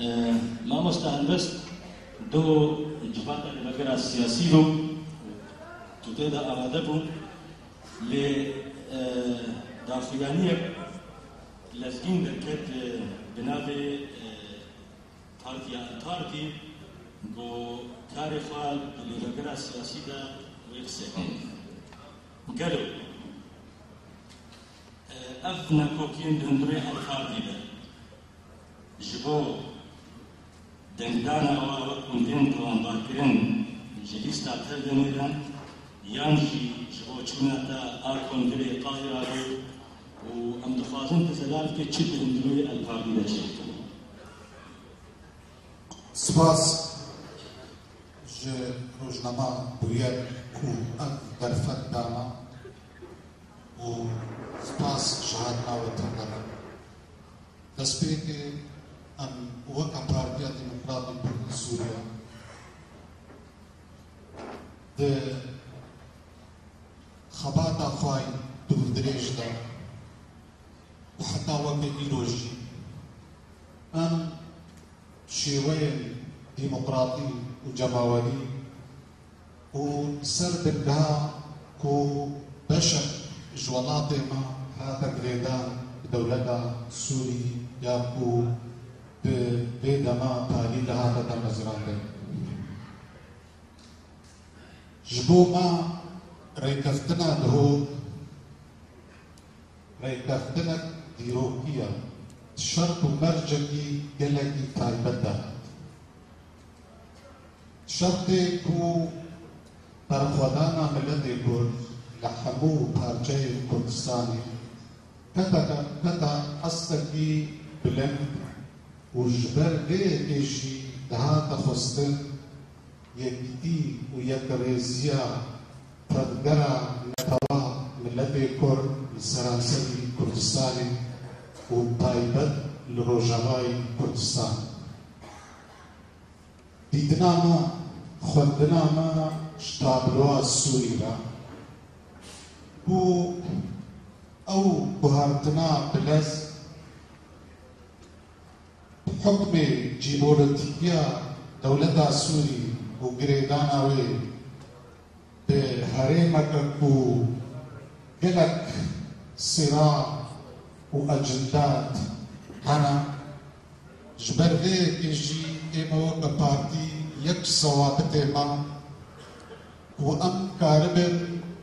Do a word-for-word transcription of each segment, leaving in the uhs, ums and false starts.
Mamoste helbest do civata rêvebira siyasî bû, tu tê de amade bû, lê, e, daxuyaniyek lezgîn derket, e, bi navê, e, Partiya El Partî, ku karê xwe di rêvebira siyasî de wê qisê kir. Gelo, e, ev nakokiyên di hundirê El Partî de ji bo dengdana we wek hûn tên tawanbarkirin ji lîsta tev de nêrin, yan jî ji bo çûna te a kongreyê Qahira bû û em dixwazin tu zelal bike çi di hundirê El Partî de çêbû? Spas ji rojnama Bûyer ku ev derfet dana û spas ji hatina we tev de. Destpêkê em weke Partiya Demokratî Kurd li Sûriye di xebata xwe yî dûrdirêj de û heta weke îro jî em şêweyên demokratî û cemawerî û li ser bingeha ku beşek ji welatê me hate girêdan bi dewleta Sûrî ya ku di vê dema talî li hate damezrandin. Ji bo me rêkeftina Duhok rêkeftinek dîrokî ye, di şert û mercekî gelekî taybet de. Şertê ku berxwedana miletê Kurd li hemû parçeyên Kurdistanê kete, kete estekî bilind û ji ber vê yekê jî dihate xwestin yekîtî û yekrêziya tevgera netewa miletê Kurd li seranserî Kurdistanê û taybet li Rojavayê Kurdistan. Dîtina me, xwendina me ji tabloya Sûrî re bû ew guhertina bilez bi hukmê cîpolîtîkiya dewleta Sûrî û girêdana wê bi herêmeke ku gelek sîra û ecindat hene, ji ber vê yekê jî ême weke partî yek ji sewabitê me ku em karibin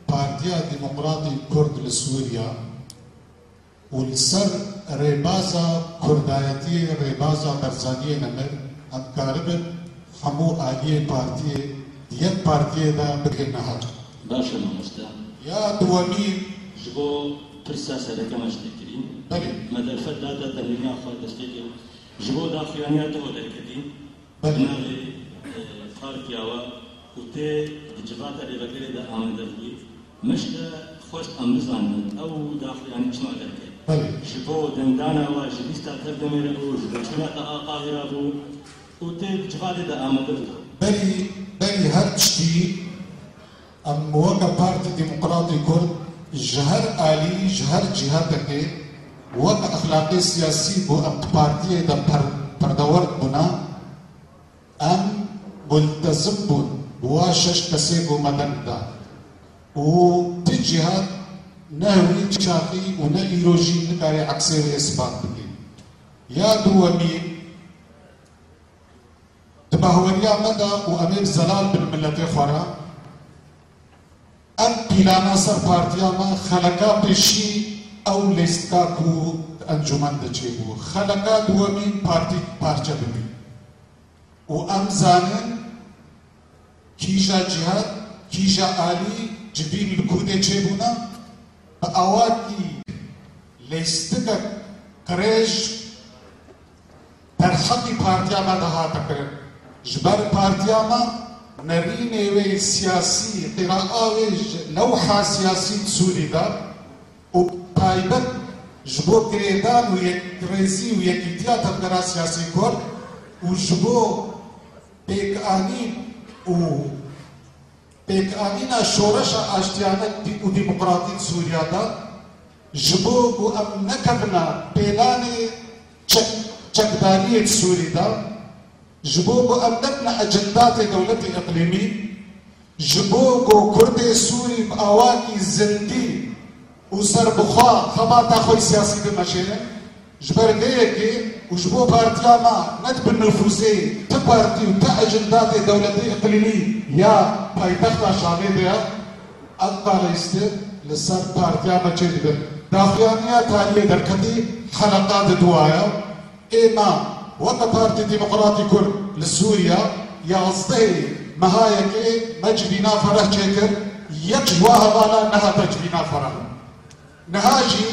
Partiya Demokratî Kurd li Sûriya û li ser rêbaza kurdayetiyê, rêbaza Barzaniyê nemir, em karibin hemû aliyê partiyê di yek partiyê de bigihine heq. Baş e mamoste. Ya duwemîn. Ji bo pirsa sereke me ji te kirî. Belê. Me derfet date temrîna xwe destpêkê. Ji bo daxuyaniya te derketî. Belê. Navê, e, partiya we û tê di civata rêvebirê de amade bûyî. Min ji te xwest em bizanin, ew daxuyanî çima derket? Belê. Ji bo dengdana we ji lîsta tev de mêre bû, ji bo çûna te a Qahira bû û tê di civatê de amade bû. Berî, berî her tiştî em weke Partî Demokratî Kurd ji her alî, ji her cîhetekê wek exlaqê siyasî ku em di partiyê de per-, perdewert bûne, em multezim bûn bi wa şeş kesê ku me deng da. Û ti cîhat ne hewî çaxî û ne îro jî nikare eksê wê isbat bike. Ya duwemîn, di bahweriya me de û em ê bi zelal bin miletê xwe re, Ev pîlana ser partiya me xeleka pêşî ew lêstika ku di encûmen de çêbû. Xeleka duwemîn partî parçe bibî. Û em zanin kîja cîhat, kîja alî civîn li ku dê çêbûne, bi awakî lêstikek qirêj derheqî partiya me de hate kirin. Ji ber partiya me nerînê wê siyasî, qîraa wê ji lewha siyasî di Sûrî de û taybet ji bo girêdan û yekrêzî û yekîtiya tevgera siyasî Kurd û ji bo pêkanîn û pêkanîna şoreşa aştiyane dî-, û demokratîk Sûriya de, ji bo ku em nekevine pêlanê çek-, çekdariyê di Sûrî de, ji bo ku em nebine ecendatê dewletê îqlîmî, ji bo ku Kurdê Sûrî bi awakî zindî û serbixwe xebata xwe yê siyasî bimeşêne, ji ber vê yekê û ji bo partiya me ne di bin nifûsê ti partî û ti ecendatê dewletê îqlîmî ya paytexta Şamê de ye, Enqara îstir li ser partiya me çêdibe. Daxuyaniya tariyê derketî heleqa di duwaye. Ê me weke Partî Demokratî Kurd li Sûriye yazdehê meha yekê me civîna fereh çêkir, yek ji wa hevala nehate civîna fereh. Niha jî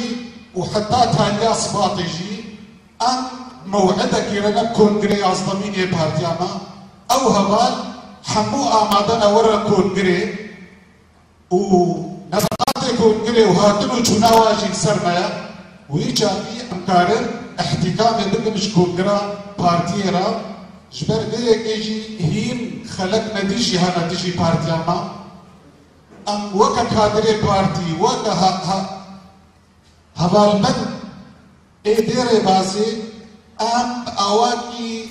û heta tariya sibatê jî em mew'idekî re ne kongirê yazdemîn yê partiya me. Ew heval hemû amade ne were kongirê. Û nefaqatê kongirê û hatin û çûna wa jî li ser me ye. Wî çaxî em karin îhtîkamê bikin ji kongira partiyê re. Ji ber vê yekê jî hîn xelek ne dijî hene dijî partiya me. Em weke kadirê partî, weke ha-, ha-, hevalbend ê vê rêbazê em bi awakî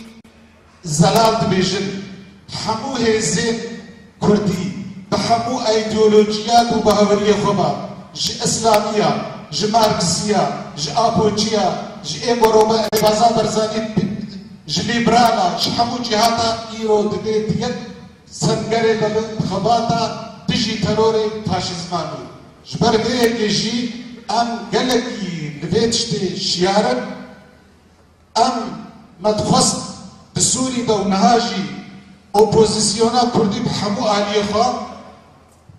zelal dibêjin, hemû hêzên kurdî bi hemû îdeolojiyat û baweriyê xwe be, ji îslamiya, ji marksiya, ji apoçiya, ji ê ku rêba-, rêbaza Barzanî, ji lîberala, ji hemû cihata îro divê di yek sengerê de bin xebata dijî terorê faşîzmanî. Ji ber vê yekê jî em gelekî li vê tiştê şiyar in. Em me dixwest di Sûrî de û niha jî opozîsyona kurdî bi hemû aliyê xwe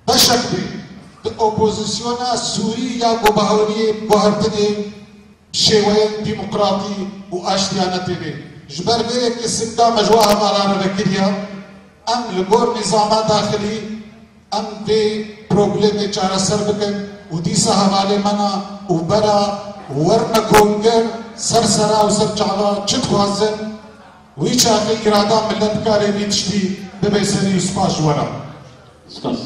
beşek bê di opozîsyona Sûrî ya ku bi hawliyê guhertinê şêweyên demokratî û aştiyane tê bê. Ji ber vê yekê singa me ji wa hevalan re vekiriye. Em li gor nîzama daxilî em vê problemê çareser bikin û dîsa hevalê me ne û bera werine kongir ser sera û ser çava çi dixwazin, wî çaxê îrada milet karê vî tiştî bibe serî û spas ji we re. Spas.